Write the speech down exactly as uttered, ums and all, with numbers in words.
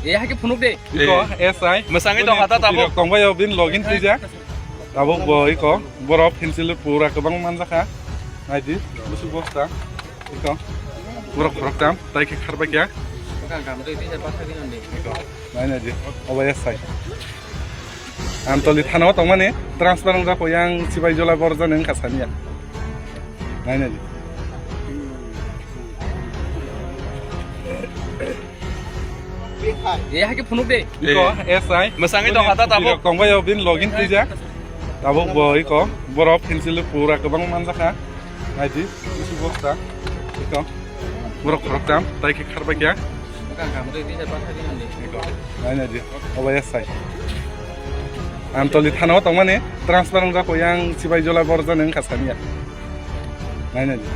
Eh, hake phunuk de. Iko, eh. S I. Mwsangwi tong kha ta tabuk. Tabuk tongbaio bin login twijak. Tabuk bo iko, borok pencil pura kwbang manjakha. Naidi, busuk bosta. Iko, borok khoroktham, tai khe kharbai kha. Iko, nai naidi, obo S I. Amtoli thana o tongmani, transfer wngjak kho yang Sibai Jola Borjani wngkha saniya. Nai naidi. Eh, hake phunuk de. Iko, eh. S I. Mwsangwi tong kha ta tabuk. Tabuk tongbaio bin login twijak. Tabuk bo iko, borok pencil pura kwbang manjakha. Naidi, busuk bosta. Iko, borok khoroktham, tai khe kharbai kha. Iko, nai naidi, obo S I. Amtoli thana o tongmani, transfer wngjak kho yang Sibai Jola Borjani wngkha saniya. Nai naidi.